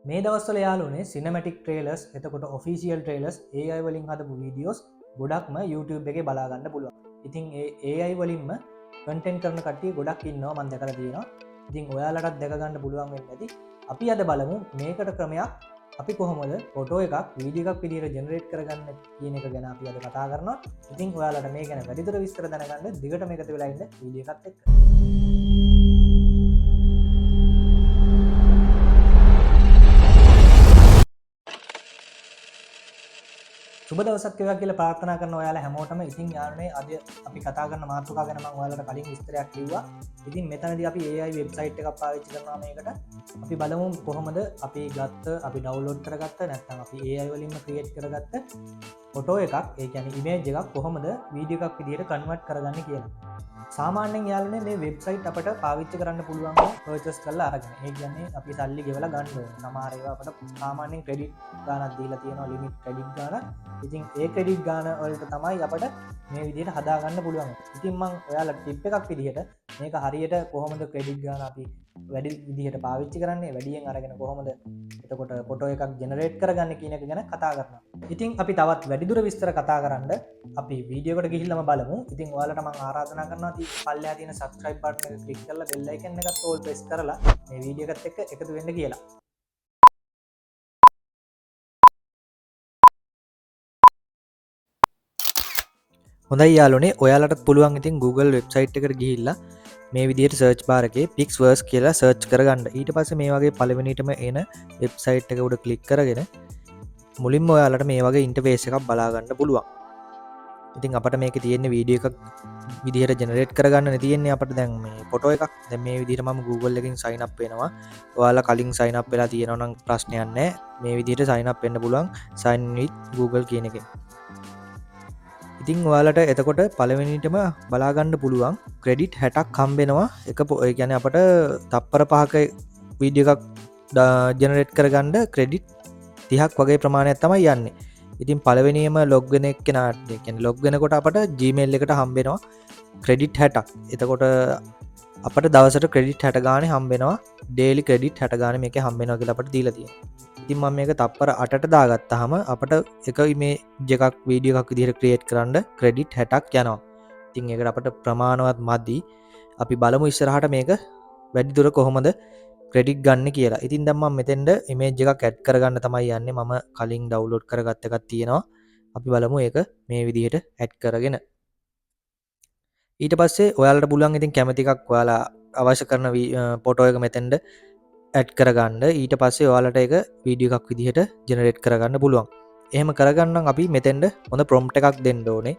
මේ දවස්වල යාළුවනේ සිනමැටික් ට්‍රේලර්ස්, එතකොට ඔෆිෂියල් ට්‍රේලර්ස්, AI වලින් හදපු වීඩියෝස් ගොඩක්ම YouTube එකේ බලා ගන්න පුළුවන්. ඉතින් ඒ AI වලින්ම කන්ටෙන්ට් කරන කට්ටිය ගොඩක් ඉන්නවා මම දැකලා තියෙනවා. ඉතින් ඔයාලටත් දැක ගන්න පුළුවන් වෙන්නේ නැති. අපි අද බලමු මේකට ක්‍රමයක් අපි කොහොමද ෆොටෝ එකක් වීඩියෝ එකක් විදිහට ජෙනරේට් කරගන්න කියන එක ගැන අපි අද කතා කරනවා. ඉතින් ඔයාලට මේ ගැන වැඩිදුර විස්තර දැනගන්න දිගටම එකතු වෙලා ඉන්න වීඩියෝ එකත් එක්ක. සුබ දවසක් වේවා කියලා ප්‍රාර්ථනා කරන ඔයාලා හැමෝටම. ඉතින් යාළුවනේ අද අපි කතා කරන මාතෘකාව ගැන මම ඔයාලට කලින් විස්තරයක් කිව්වා. ඉතින් මෙතනදී අපි AI website එකක් පාවිච්චි කරනවා මේකට. අපි බලමු කොහොමද අපි ගත්ත, අපි ඩවුන්ලෝඩ් කරගත්ත නැත්නම් අපි AI වලින්ම ක්‍රියේට් කරගත්ත ෆොටෝ එකක්, ඒ කියන්නේ ඉමේජ් එකක් කොහොමද වීඩියෝ එකක් විදිහට කන්වර්ට් කරගන්නේ කියලා. සාමාන්‍යයෙන් යාළුවනේ මේ වෙබ්සයිට් අපට පාවිච්චි කරන්න පුළුවන් පර්චේස් කරලා අරගෙන. ඒ කියන්නේ අපි සල්ලි ගෙවලා ගන්න ඕනේ. සමහර ඒවා අපට සාමාන්‍යයෙන් ක්‍රෙඩිට් ගාණක් දීලා තියෙනවා, ලිමිට් ක්‍රෙඩිට් ගාණක්. ඉතින් ඒ ක්‍රෙඩිට් ගාණ වලට තමයි අපට මේ විදිහට හදාගන්න පුළුවන්. ඉතින් මං ඔයාලට ටිප් එකක් විදිහට මේක හරියට කොහොමද ක්‍රෙඩිට් ගාණ අපි වැඩි විදිහට පාවිච්චි කරන්නේ, වැඩියෙන් අරගෙන කොහොමද එතකොට ෆොටෝ එකක් ජෙනරේට් කරගන්න කියන එක ගැන කතා කරනවා. ඉතින් අපි තවත් වැඩිදුර විස්තර කතා කරන්න අපි වීඩියෝ එකට ගිහිල්ලාම බලමු. ඉතින් ඔයාලට මං ආරාධනා කරනවා පල්ලෙහා තියෙන subscribe button එක ක්ලික් කරලා bell icon එකත් all press කරලා මේ වීඩියෝ එකත් එක්ක එකතු වෙන්න කියලා. හොඳයි යාළුවනේ, ඔයාලටත් පුළුවන් ඉතින් Google website එකට ගිහිල්ලා මේ විදිහට search bar එකේ Pixverse කියලා search කරගන්න. ඊට පස්සේ මේ වගේ පළවෙනිටම එන වෙබ්සයිට් එක උඩ ක්ලික් කරගෙන මුලින්ම ඔයාලට මේ වගේ ඉන්ටර්ෆේස් එකක් බලා ගන්න පුළුවන්. ඉතින් අපට මේකේ තියෙන වීඩියෝ එකක් විදිහට ජෙනරේට් කරගන්න නේ තියෙන්නේ අපට දැන් මේ ෆොටෝ එකක්. දැන් මේ විදිහට මම Google එකෙන් sign up වෙනවා. ඔයාලා කලින් sign up වෙලා තියෙනවා නම් ප්‍රශ්නයක් නෑ. මේ විදිහට sign up වෙන්න පුළුවන් sign with Google කියන එකෙන්. ඉතින් ඔයාලට එතකොට පළවෙනිටම බලා ගන්න පුළුවන් ක්‍රෙඩිට් 60ක් හම්බෙනවා. එක ඒ කියන්නේ අපට තප්පර 5ක වීඩියෝ එකක් ජෙනරේට් කරගන්න ක්‍රෙඩිට් 30ක් වගේ ප්‍රමාණයක් තමයි යන්නේ. ඉතින් පළවෙනියම ලොග් වෙන එක්කෙනාට, ඒ කියන්නේ ලොග් වෙනකොට අපට Gmail එකට හම්බෙනවා ක්‍රෙඩිට් 60ක්. එතකොට අපට දවසට ක්‍රෙඩිට් 60 ගානේ හම්බෙනවා. ඩේලි ක්‍රෙඩිට් 60 ගානේ මේකේ හම්බෙනවා කියලා අපට දීලා තියෙනවා. ඉතින් මම මේක තප්පර 8ට දාගත්තාම අපට එක ඉමේජ් එකක් වීඩියෝ එකක් විදිහට ක්‍රියේට් කරන්න ක්‍රෙඩිට් 60ක් යනවා. ඉතින් ඒකට අපට ප්‍රමාණවත් මදි. අපි බලමු ඉස්සරහට මේක වැඩි දුර කොහොමද ක්‍රෙඩිට් ගන්න කියලා. ඉතින් දැන් මම මෙතෙන්ද ඉමේජ් එකක් ඇඩ් කරගන්න තමයි යන්නේ. මම කලින් ඩවුන්ලෝඩ් කරගත්ත එකක් තියෙනවා. අපි බලමු ඒක මේ විදිහට ඇඩ් කරගෙන. ඊට පස්සේ ඔයාලට පුළුවන් ඉතින් කැමති එකක් ඔයාලා අවශ්‍ය කරන ෆොටෝ එක මෙතෙන්ද ඇඩ් කරගන්න. ඊට පස්සේ ඔයාලට ඒක වීඩියෝ එකක් විදිහට ජෙනරේට් කරගන්න පුළුවන්. එහෙම කරගන්න නම් අපි මෙතෙන්ද හොඳ ප්‍රොම්ප්ට් එකක් දෙන්න ඕනේ.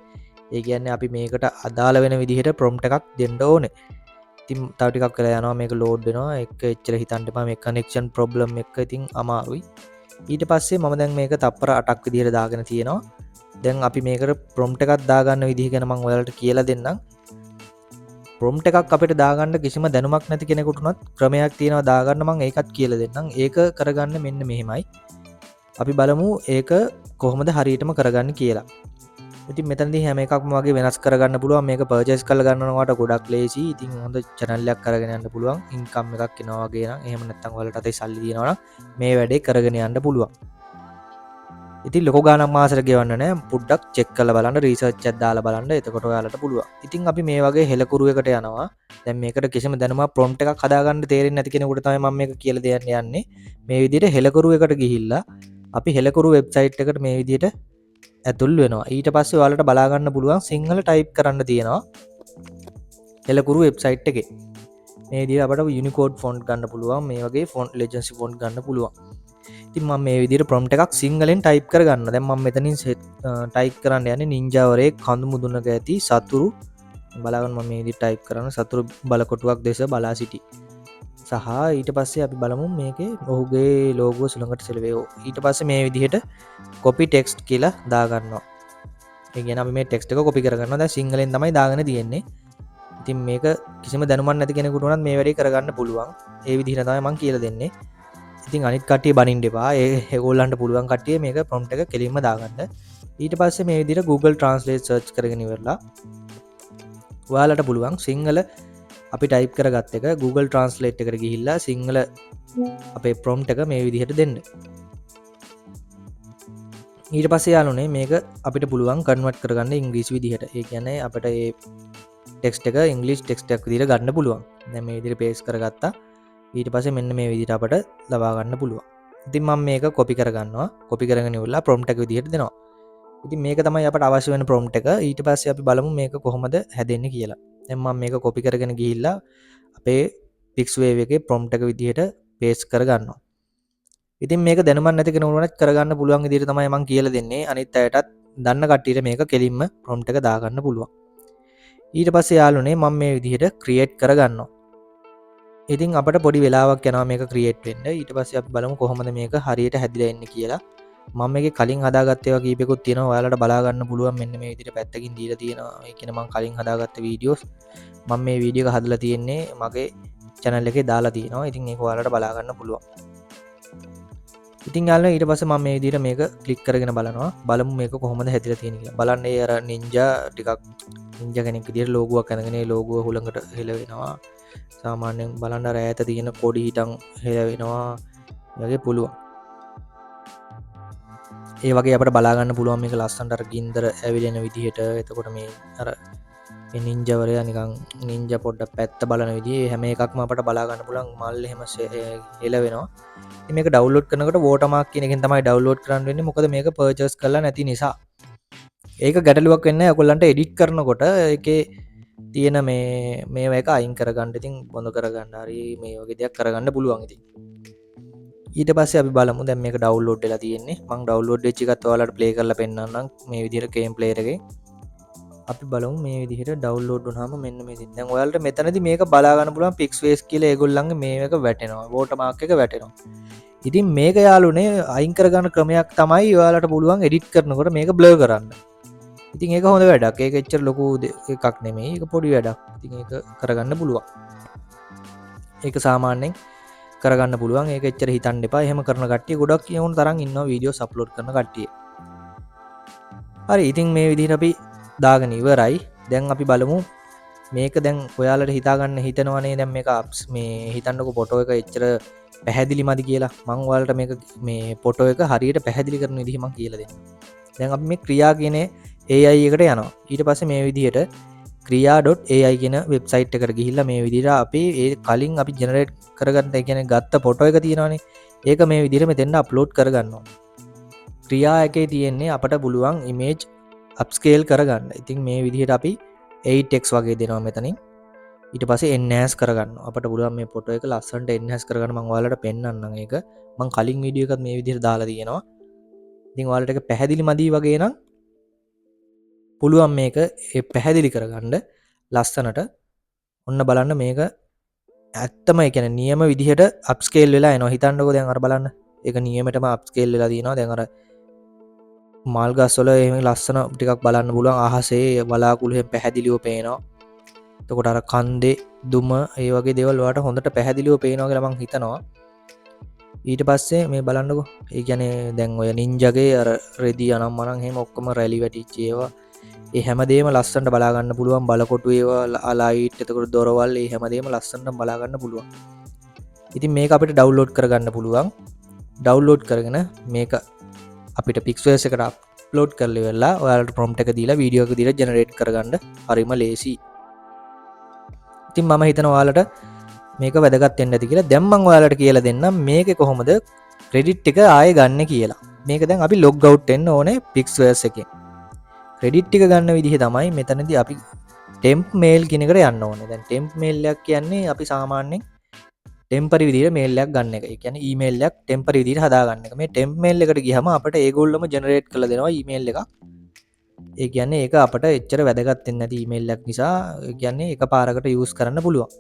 ඒ කියන්නේ අපි මේකට අදාළ වෙන විදිහට ප්‍රොම්ප්ට් එකක් දෙන්න ඕනේ. ඉතින් තව ටිකක් වෙලා යනවා මේක ලෝඩ් වෙනවා. ඒක එච්චර හිතන්න එපා. මේ කනෙක්ෂන් ප්‍රොබ්ලම් එක ඉතින් අමාරුයි. ඊට පස්සේ මම දැන් මේක තප්පර 8ක් විදිහට දාගෙන තියෙනවා. දැන් අපි මේකට ප්‍රොම්ප්ට් එකක් දාගන්න විදිහ ගැන මම ඔයාලට කියලා දෙන්නම්. ප්‍රොම්ප්ට් එකක් අපිට දාගන්න කිසිම දැනුමක් නැති කෙනෙකුට උනත් ක්‍රමයක් තියෙනවා දාගන්න. මම ඒකත් කියලා දෙන්නම්. ඒක කරගන්න මෙන්න මෙහෙමයි. අපි බලමු ඒක කොහොමද හරියටම කරගන්න කියලා. ඉතින් මෙතනදී හැම එකක්ම වගේ වෙනස් කරගන්න පුළුවන්. මේක පර්චේස් කරලා ගන්නවට ගොඩක් ලේසි. ඉතින් හොඳ චැනල් එකක් කරගෙන යන්න පුළුවන්. ඉන්කම් එකක් එනවා වගේ නම්, එහෙම නැත්නම් ඔයාලට අතේ සල්ලි තියෙනවා නම් මේ වැඩේ කරගෙන යන්න පුළුවන්. ඉතින් ලොකු ගාණක් මාසෙට ගෙවන්න නෑ. පොඩ්ඩක් චෙක් කරලා බලන්න, රිසර්ච් එකක් දාලා බලන්න. එතකොට ඔයාලට පුළුවන්. ඉතින් අපි මේ වගේ හෙලකුරු එකට යනවා. දැන් මේකට කිසිම දැනුමක් ප්‍රොම්ප්ට් එකක් හදාගන්න තේරෙන්නේ නැති කෙනෙකුට තමයි මම මේක කියලා දෙන්න යන්නේ. මේ විදිහට හෙලකුරු එකට ගිහිල්ලා අපි හෙලකුරු වෙබ්සයිට් එකට මේ විදිහට ඇතුල් වෙනවා. ඊට පස්සේ ඔයාලට බලා ගන්න පුළුවන් සිංහල ටයිප් කරන්න තියෙනවා හෙලකුරු වෙබ්සයිට් එකේ. මේ විදිහට අපට යුනිකෝඩ් ෆොන්ට් ගන්න පුළුවන්. මේ වගේ ෆොන්ට් ලෙජන්සි ෆොන්ට් ගන්න පුළුවන්. ඉතින් මම මේ විදිහට ප්‍රොම්ප්ට් එකක් සිංහලෙන් ටයිප් කරගන්න. දැන් මම මෙතනින් ටයිප් කරන්න යන්නේ නින්ජාවරේ කඳු මුදුනක ඇති සතුරු බලාගන්න. මම මේ විදිහට ටයිප් කරන සතුරු බලකොටුවක් දෙස බලා සිටි. සහ ඊට පස්සේ අපි බලමු මේකේ ඔහුගේ ලෝගෝ සුළඟට සෙලවේ. ඊට පස්සේ මේ විදිහට කොපි ටෙක්ස්ට් කියලා දාගන්නවා. ඒ කියන්නේ අපි මේ ටෙක්ස්ට් එක කොපි කරගන්නවා. දැන් සිංහලෙන් තමයි දාගෙන තියෙන්නේ. ඉතින් මේක කිසිම දැනුමක් නැති කෙනෙකුට උනත් මේ වැඩේ කරගන්න පුළුවන්. ඒ විදිහට තමයි මං කියලා දෙන්නේ. ඉතින් අනිත් කට්ටිය බනින්න එපා. ඒගොල්ලන්ට පුළුවන් කට්ටිය මේක ප්‍රොම්ප්ට් එක කෙලින්ම දාගන්න. ඊට පස්සේ මේ විදිහට Google Translate search කරගෙන ඉවරලා ඔයාලට පුළුවන් සිංහල අපි ටයිප් කරගත්ත එක Google Translate එකට ගිහිල්ලා සිංහල අපේ ප්‍රොම්ප්ට් එක මේ විදිහට දෙන්න. ඊට පස්සේ යාළුවනේ, මේක අපිට පුළුවන් කන්වර්ට් කරගන්න ඉංග්‍රීසි විදිහට. ඒ කියන්නේ අපිට ඒ ටෙක්ස්ට් එක ඉංග්‍රීසි ටෙක්ස්ට් එකක් විදිහට ගන්න පුළුවන්. දැන් මේ විදිහට පේස්ට් කරගත්තා. ඊට පස්සේ මෙන්න මේ විදිහට අපිට ලබා ගන්න පුළුවන්. ඉතින් මම මේක කොපි කරගන්නවා. කොපි කරගෙන ඉවරලා ප්‍රොම්ප්ට් එක විදිහට දෙනවා. ඉතින් මේක තමයි අපට අවශ්‍ය වෙන ප්‍රොම්ප්ට් එක. ඊට පස්සේ අපි බලමු මේක කොහොමද හැදෙන්නේ කියලා. දැන් මම මේක කොපි කරගෙන ගිහිල්ලා අපේ PixWave එකේ ප්‍රොම්ප්ට් එක විදිහට පේස්ට් කරගන්නවා. ඉතින් මේක දැනුමක් නැති කෙනෙකුට කරගන්න පුළුවන් විදිහට තමයි මම කියලා දෙන්නේ. අනිත් අයටත්, දන්න කට්ටියට මේක කෙලින්ම ප්‍රොම්ප්ට් එක දාගන්න පුළුවන්. ඊට පස්සේ යාළුවනේ, මම මේ විදිහට ක්‍රියේට් කරගන්නවා. ඉතින් අපට පොඩි වෙලාවක් යනවා මේක ක්‍රියේට් වෙන්න. ඊට පස්සේ අපි බලමු කොහොමද මේක හරියට හැදිලා එන්නේ කියලා. මම මේකේ කලින් හදාගත්ත ඒවා කීපයකුත් තියෙනවා. ඔයාලට බලා ගන්න පුළුවන්. මෙන්න මේ විදිහට පැත්තකින් දීලා තියෙනවා. ඒ කියන්නේ මම කලින් හදාගත්ත වීඩියෝස්. මම මේ වීඩියෝ එක හදලා තියෙන්නේ මගේ චැනල් එකේ දාලා තියෙනවා. ඉතින් ඒක ඔයාලට බලා ගන්න පුළුවන්. ඉතින් යාළුවනේ, ඊට පස්සේ මම මේ විදිහට මේක ක්ලික් කරගෙන බලනවා. බලමු මේක කොහොමද හැදිලා තියෙන්නේ කියලා. බලන්න, ඒ අර නින්ජා ටිකක් නින්ජා කෙනෙක් විදිහට ලෝගෝවක් ඇඳගෙන ඒ ලෝගෝව හුළඟට හෙලවෙනවා. සාමාන්‍යයෙන් බලන්න, අර ඈත තියෙන කොඩි හිටන් හෙලවෙනවා. ඒ වගේ පුළුවන්. ඒ වගේ අපිට බලා ගන්න පුළුවන් මේක ලස්සනට අර ගින්දර ඇවිලෙන විදිහට. එතකොට මේ අර මේ නින්ජවරයා නිකන් නින්ජා පොඩ්ඩක් පැත්ත බලන විදිහේ හැම එකක්ම අපට බලා ගන්න පුළුවන්. මල් එහෙම හෙලවෙනවා. ඉතින් මේක ඩවුන්ලෝඩ් කරනකොට වෝටර්මාර්ක් කියන එකෙන් තමයි ඩවුන්ලෝඩ් කරන්න වෙන්නේ. මොකද මේක පර්චේස් කරලා නැති නිසා. ඒක ගැටලුවක් වෙන්නේ නැහැ. ඔයගොල්ලන්ට එඩිට් කරනකොට ඒකේ තියෙන මේ මේවා එක අයින් කරගන්න, ඉතින් බොඳ කරගන්න හරි මේ වගේ දෙයක් කරගන්න පුළුවන් ඉතින්. ඊට පස්සේ අපි බලමු. දැන් මේක ඩවුන්ලෝඩ් වෙලා තියෙන්නේ. මං ඩවුන්ලෝඩ් වෙච්ච එකත් ඔයාලට ප්ලේ කරලා පෙන්නන්නම් මේ විදිහට ගේම් ප්ලේයර් එකේ. අපි බලමු මේ විදිහට ඩවුන්ලෝඩ් වුණාම මෙන්න මේ විදිහට. දැන් ඔයාලට මෙතනදී මේක බලා ගන්න පුළුවන්, Pixways කියලා ඒගොල්ලන්ගේ මේ එක වැටෙනවා. වෝටර්මාර්ක් එක වැටෙනවා. ඉතින් මේක යාළුවනේ, අයින් කරගන්න ක්‍රමයක් තමයි ඔයාලට පුළුවන් එඩිට් කරනකොට මේක බ්ලර් කරන්න. ඉතින් ඒක හොඳ වැඩක්. ඒක එච්චර ලොකු එකක් නෙමෙයි. ඒක පොඩි වැඩක්. ඉතින් ඒක කරගන්න පුළුවන්. ඒක සාමාන්‍යයෙන් කරගන්න පුළුවන්. ඒක එච්චර හිතන්න එපා. එහෙම කරන කට්ටිය ගොඩක් ඕන තරම් ඉන්නවා, වීඩියෝස් අප්ලෝඩ් කරන කට්ටිය. හරි, ඉතින් මේ විදිහට අපි දාගෙන ඉවරයි. දැන් අපි බලමු මේක. දැන් ඔයාලට හිතාගන්න හිතනවනේ, දැන් මේක අප්ස් මේ හිතන්නකෝ ෆොටෝ එක එච්චර පැහැදිලි මදි කියලා. මං ඔයාලට මේක මේ ෆොටෝ එක හරියට පැහැදිලි කරන විදිහ මං කියලා දෙන්නම්. දැන් අපි මේ ක්‍රියා කියන AI එකට යනවා. ඊට පස්සේ මේ විදිහට ක්‍රියා.ai කියන වෙබ්සයිට් එකට ගිහිල්ලා මේ විදිහට අපි ඒ කලින් අපි ජෙනරේට් කරගත්ත, ඒ කියන්නේ ගත්ත ෆොටෝ එක තියෙනවනේ. ඒක මේ විදිහට මෙතෙන්ට අප්ලෝඩ් කරගන්නවා. ක්‍රියා එකේ තියෙන්නේ අපට පුළුවන් ඉමේජ් අප්ස්කේල් කරගන්න. ඉතින් මේ විදිහට අපි 8x වගේ දෙනවා මෙතනින්. ඊට පස්සේ එන්හෑන්ස් කරගන්නවා. අපට පුළුවන් මේ ෆොටෝ එක ලස්සනට එන්හෑන්ස් කරගන්න. මම ඔයාලට පෙන්නන්නම් ඒක. මං කලින් වීඩියෝ එකත් මේ විදිහට දාලා තියෙනවා. ඉතින් ඔයාලට ඒක පැහැදිලි මදි වගේ නම් පුළුවන් මේක ඒ පැහැදිලි කරගන්න ලස්සනට. ඔන්න බලන්න, මේක ඇත්තම ඒ කියන්නේ නියම විදිහට අප්ස්කේල් වෙලා එනවා. හිතන්නකෝ, දැන් අර බලන්න. ඒක නියමටම අප්ස්කේල් වෙලා තියෙනවා. දැන් අර මල් ගස් වල එහෙම ලස්සන ටිකක් බලන්න පුළුවන්. අහසේ වලාකුළු එහෙම පැහැදිලිව පේනවා. එතකොට අර කන්දේ දුම ඒ වගේ දේවල් ඔයාලට හොඳට පැහැදිලිව පේනවා කියලා මං හිතනවා. ඊට පස්සේ මේ බලන්නකෝ. ඒ කියන්නේ දැන් ඔය නින්ජාගේ අර රෙදි අනම් මනම් එහෙම ඔක්කොම රැලි වැටිච්ච ඒවා, ඒ හැමදේම ලස්සනට බලා ගන්න පුළුවන්. බලකොටු ඒවා, ලයිට්, එතකොට දොරවල්, ඒ හැමදේම ලස්සනට බලා ගන්න පුළුවන්. ඉතින් මේක අපිට ඩවුන්ලෝඩ් කරගන්න පුළුවන්. ඩවුන්ලෝඩ් කරගෙන මේක අපිට Pixverse එකට අප්ලෝඩ් කරලා ඉවරලා ඔයාලට ප්‍රොම්ප්ට් එක දීලා වීඩියෝ එක දීලා ජෙනරේට් කරගන්න හරිම ලේසි. ඉතින් මම හිතනවා ඔයාලට මේක වැදගත් වෙන්න ඇති කියලා. දැන් මම ඔයාලට කියලා දෙන්නම් මේකේ කොහොමද ක්‍රෙඩිට් එක ආයේ ගන්න කියලා. මේක දැන් අපි ලොග් අවුට් වෙන්න ඕනේ Pixverse එකෙන්. ක්‍රෙඩිට් ටික ගන්න විදිහ තමයි මෙතනදී අපි ටෙම්ප් මේල් කියන එකට යන්න ඕනේ. දැන් ටෙම්ප් මේල් එකක් කියන්නේ අපි සාමාන්‍යයෙන් ටෙම්පරි විදිහට මේල් එකක් ගන්න එක. ඒ කියන්නේ ඊමේල් එකක් ටෙම්පරි විදිහට හදා ගන්න එක. මේ ටෙම්ප් මේල් එකට ගියම අපිට ඒගොල්ලොම ජෙනරේට් කරලා දෙනවා ඊමේල් එකක්. ඒ කියන්නේ ඒක අපට එච්චර වැදගත් වෙන්නේ නැති ඊමේල් එකක් නිසා, ඒ කියන්නේ එකපාරකට යූස් කරන්න පුළුවන්.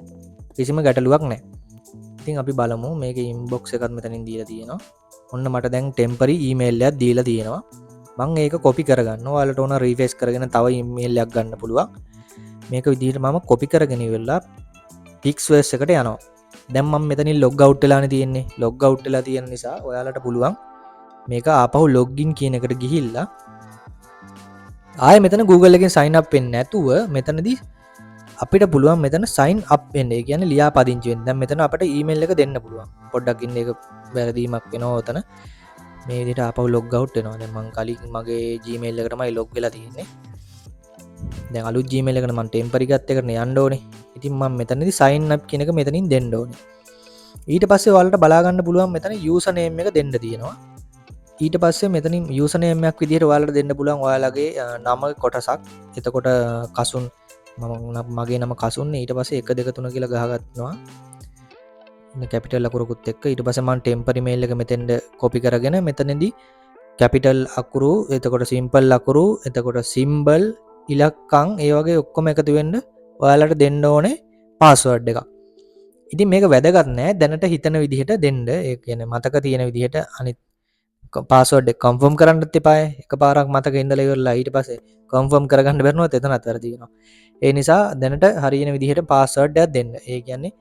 කිසිම ගැටලුවක් නැහැ. ඉතින් අපි බලමු, මේකේ ඉන්බොක්ස් එකත් මෙතනින් දීලා තියෙනවා. ඔන්න මට දැන් ටෙම්පරි ඊමේල් එකක් දීලා තියෙනවා. මං ඒක කොපි කරගන්නවා. ඔයාලට ඕන රීෆ්‍රෙෂ් කරගෙන තව ඊමේල් එකක් ගන්න පුළුවන්. මේක විදිහට මම කොපි කරගෙන ඉවරලා Pixverse එකට යනවා. දැන් මම මෙතනින් ලොග් අවුට් වෙලානේ තියෙන්නේ. ලොග් අවුට් වෙලා තියෙන නිසා ඔයාලට පුළුවන් මේක ආපහු ලොග්ඉන් කියන එකට ගිහිල්ලා ආයෙ මෙතන Google එකෙන් සයින් අප් වෙන්නේ නැතුව මෙතනදී අපිට පුළුවන් මෙතන සයින් අප් වෙන්න. ඒ කියන්නේ ලියාපදිංචි වෙන්න. දැන් මෙතන අපිට ඊමේල් එක දෙන්න පුළුවන්. පොඩ්ඩක් ඉන්න, ඒක වැරදීමක් වෙනවා ඔතන. මේ විදිහට ආපහු ලොග් අවුට් වෙනවා. දැන් මං කලින් මගේ Gmail එකට තමයි ලොග් වෙලා තියෙන්නේ. දැන් අලුත් Gmail එකට මං ටෙම්පරරි ගත්ත එකට යන්න ඕනේ. ඉතින් මං මෙතනදී සයින් අප් කියන එක මෙතනින් දෙන්න ඕනේ. ඊට පස්සේ ඔයාලට බලා ගන්න පුළුවන් මෙතන යූසර් නේම් එක දෙන්න තියෙනවා. ඊට පස්සේ මෙතනින් යූසර් නේම් එකක් විදිහට ඔයාලට දෙන්න පුළුවන් ඔයාලගේ නම කොටසක්. එතකොට කසුන්, මම මගේ නම කසුන්. ඊට පස්සේ 1 2 3 කියලා ගහගන්නවා. කැපිටල් අකුරකුත් එක්ක. ඊට පස්සේ මං ටෙම්පරරි මේල් එක මෙතෙන්ද කොපි කරගෙන මෙතනදී කැපිටල් අකුරු, එතකොට සිම්පල් අකුරු, එතකොට සිම්බල්, ඉලක්කම්, ඒ වගේ ඔක්කොම එකතු වෙන්න ඔයාලට දෙන්න ඕනේ පාස්වර්ඩ් එකක්. ඉතින් මේක වැදගත් නෑ, දැනට හිතන විදිහට දෙන්න. ඒ කියන්නේ මතක තියෙන විදිහට. අනිත් පාස්වර්ඩ් එක කන්ෆර්ම් කරන්නත් එපාය. එකපාරක් මතක ඉඳලා ඉවරලා ඊට පස්සේ කන්ෆර්ම් කරගන්න බැරිනොත් එතනත් වැරදි වෙනවා. ඒ නිසා දැනට හරියන විදිහට පාස්වර්ඩ් එකක් දෙන්න. ඒ කියන්නේ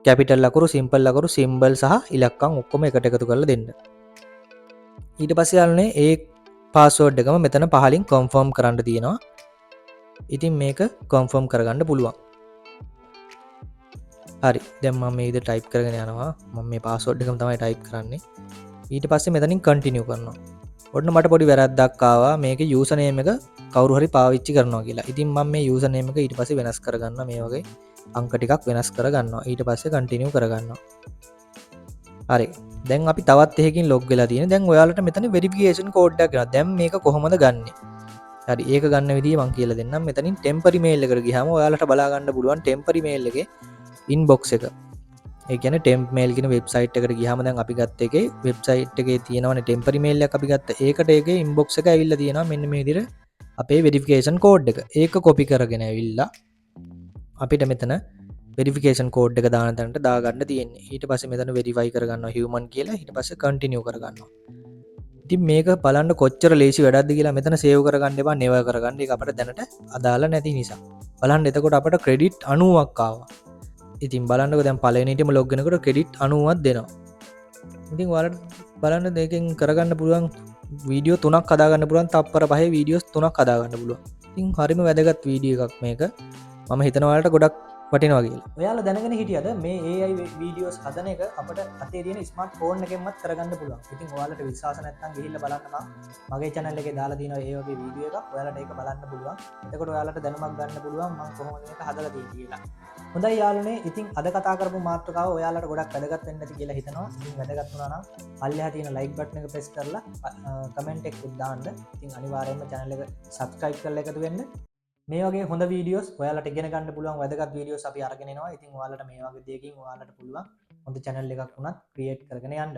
කැපිටල් අකුරු, සිම්පල් අකුරු, සිම්බල් සහ ඉලක්කම් ඔක්කොම එකට එකතු කරලා දෙන්න. ඊට පස්සේ යාළුවනේ, ඒ පාස්වර්ඩ් එකම මෙතන පහලින් කන්ෆර්ම් කරන්න තියෙනවා. ඉතින් මේක කන්ෆර්ම් කරගන්න පුළුවන්. හරි, දැන් මම මේ විදිහට ටයිප් කරගෙන යනවා. මම මේ පාස්වර්ඩ් එකම තමයි ටයිප් කරන්නේ. ඊට පස්සේ මෙතනින් කන්ටිනියු කරනවා. ඔන්න මට පොඩි වැරද්දක් ආවා, මේකේ යූසර් නේම් එක කවුරු හරි පාවිච්චි කරනවා කියලා. ඉතින් මම මේ යූසර් නේම් එක ඊට පස්සේ වෙනස් කරගන්නවා. මේ වගේ අංක ටිකක් වෙනස් කරගන්නවා. ඊට පස්සේ කන්ටිනියු කරගන්නවා. හරි, දැන් අපි තවත් එකකින් ලොග් වෙලා තියෙන. දැන් ඔයාලට මෙතන වෙරිෆිකේෂන් කෝඩ් එකක් එනවා. දැන් මේක කොහොමද ගන්නෙ? හරි, ඒක ගන්න විදිය මං කියලා දෙන්නම්. මෙතනින් ටෙම්පරරි මේල් එකට ගියාම ඔයාලට බලා ගන්න පුළුවන් ටෙම්පරරි මේල් එකේ ඉන්බොක්ස් එක. ඒ කියන්නේ ටෙම්ප් මේල් කියන වෙබ්සයිට් එකට ගියාම දැන් අපි ගත්ත එකේ වෙබ්සයිට් එකේ තියෙනවනේ ටෙම්පරරි මේල් එකක් අපි ගත්ත. ඒකට ඒකේ ඉන්බොක්ස් එක ඇවිල්ලා තියෙනවා මෙන්න මේ විදිහට අපේ වෙරිෆිකේෂන් කෝඩ් එක. ඒක කොපි කරගෙන ඇවිල්ලා අපිට මෙතන වෙරිෆිකේෂන් කෝඩ් එක දාන තැනට දාගන්න තියෙන්නේ. ඊට පස්සේ මෙතන වෙරිෆයි කරගන්නවා හියුමන් කියලා. ඊට පස්සේ කන්ටිනියු කරගන්නවා. ඉතින් මේක බලන්න කොච්චර ලේසි වැඩක්ද කියලා. මෙතන සේව් කරගන්න එපා, නෙවර් කරගන්න. ඒක අපිට දැනට අදාළ නැති නිසා. බලන්න, එතකොට අපට ක්‍රෙඩිට් 90ක් ආවා. ඉතින් බලන්නකෝ, දැන් පළවෙනිටම ලොග් වෙනකොට ක්‍රෙඩිට් 90ක් දෙනවා. ඉතින් ඔයාලට බලන්න දෙකෙන් කරගන්න පුළුවන් වීඩියෝ තුනක් හදාගන්න පුළුවන්. තප්පර 5 වීඩියෝස් තුනක් හදාගන්න පුළුවන්. ඉතින් හරිම වැදගත් වීඩියෝ එකක් මේක. මම හිතනවා ඔයාලට ගොඩක් වටිනවා කියලා. ඔයාලා දැනගෙන හිටියද මේ AI videos හදන එක අපිට අතේ තියෙන ස්මාර්ට් ෆෝන් එකෙන්වත් කරගන්න පුළුවන්? ඉතින් ඔයාලට විශ්වාස නැත්නම් ගිහිල්ලා බලන්න, මම මගේ channel එකේ දාලා තියෙනවා ඒ වගේ වීඩියෝ එකක්. ඔයාලට ඒක බලන්න පුළුවන්. එතකොට ඔයාලට දැනුමක් ගන්න පුළුවන් මම කොහොමද මේක හදලා තියෙන්නේ කියලා. හොඳයි යාළුවනේ, ඉතින් අද කතා කරපු මාතෘකාව ඔයාලට ගොඩක් වැදගත් වෙන්න ඇති කියලා හිතනවා. ඉතින් වැදගත් වුණා නම් පල්ලෙහා තියෙන ලයික් බටන් එක ප්‍රෙස් කරලා කමෙන්ට් එකක් දාන්න. ඉතින් අනිවාර්යයෙන්ම channel එක subscribe කරලා එකතු වෙන්න. මේ වගේ හොඳ වීඩියෝස් ඔයාලට ඉගෙන ගන්න පුළුවන් වැදගත් වීඩියෝස් අපි අරගෙන එනවා. ඉතින් ඔයාලට මේ වගේ දෙයකින් ඔයාලට පුළුවන් හොඳ channel එකක් වුණත් ක්‍රියේට් කරගෙන යන්න.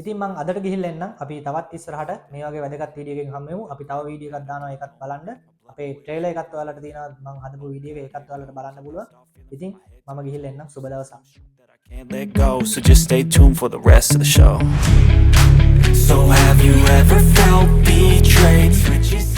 ඉතින් මං අදට ගිහිල්ලා එන්නම්. අපි තවත් ඉස්සරහට මේ වගේ වැදගත් වීඩියෝ එකකින් හම්බ වෙමු. අපි තව වීඩියෝ එකක් දානවා, ඒකත් බලන්න. අපේ ට්‍රේලර් එකත් ඔයාලට තියෙනවා මං හදපු වීඩියෝ එක, ඒකත් ඔයාලට බලන්න පුළුවන්. ඉතින් මම ගිහිල්ලා එන්නම්. සුබ දවසක්. Can't let go, so just stay tuned for the rest of the show. So have you ever felt betrayed? Switches